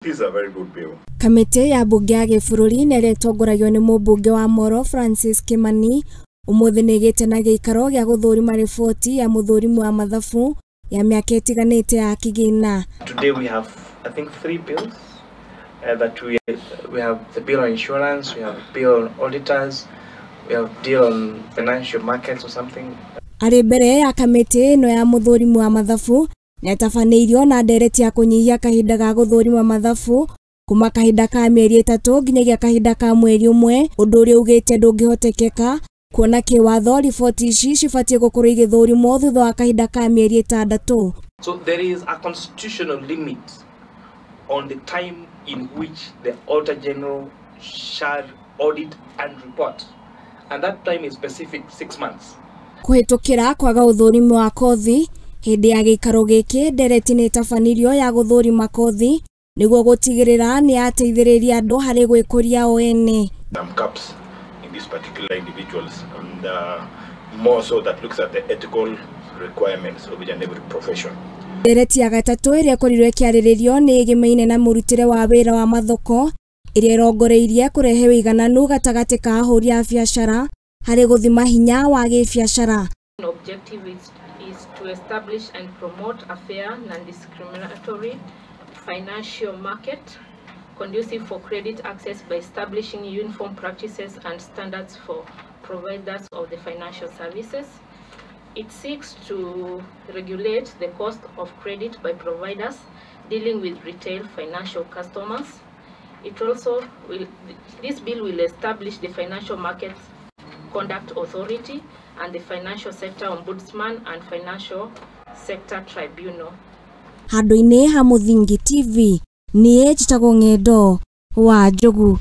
This is a very good bill. Kamĩtĩ ya mbunge ya gĩbũrũri na ĩrĩa ĩtongoragio nĩ mũmbunge wa Moro Francis Kimani ũmũthĩ nĩ ĩgĩte na gĩikaro gĩa gũthũrima riboti ya mũthũrimi wa mathabu ya mĩaka ĩtiganĩte ya kĩgĩna. Today we have, I think, three bills that we have the bill on insurance, we have bill on auditors, we have deal on financial markets or something. Arĩ mbere ya kamĩtĩ ĩno ya mũthũrimi wa mathabu nĩatabanĩirio na ndereti ya kũnyihia kahinda ga gũthũrima mathabu kuma kahinda ka mĩeri 3 nginyagia kahinda ka mweri 1, ũndũ ũrĩa ugĩte ndũngĩhotekeka kuona kĩwatho riboti ici cibatiĩ gũkorwo igĩthũrimwo thutha wa kahinda ka mĩeri 6. So there is a constitutional limit on the time in which the Auditor General shall audit and report, and that time is specific, 6 months. Kũhĩtũkĩra kwaga ũthũrimi wa kothi hĩndĩ ya gĩikaro gĩkĩ, ndereti nĩ ĩtabanirio ya gũthũrima kothi nĩguo gũtigĩrĩra nĩ yateithĩrĩria andũ harĩ gwĩkũria o ene. Some caps in these particular individuals, and more so that looks at the ethical requirements of each and every profession. Ndereti ya gatatũ ĩrĩa ĩkorirwo ĩkĩarĩrĩrio nĩ ĩgĩmaine na mũrutĩre wa wĩra wa mathoko ĩrĩa ĩrongoreirie kũrehe ũigananu gatagatĩ ka ahũri a biacara harĩ gũthima hinya wa gĩbiacara. Objective is to establish and promote a fair, non-discriminatory financial market conducive for credit access by establishing uniform practices and standards for providers of the financial services. It seeks to regulate the cost of credit by providers dealing with retail financial customers. It also will, this bill will establish the Financial Markets Conduct Authority and the Financial Sector Ombudsman and Financial Sector Tribunal. Handũ-inĩ ha Mũthingi TV, niĩ njĩtagwo Ng'endo wa Njogu.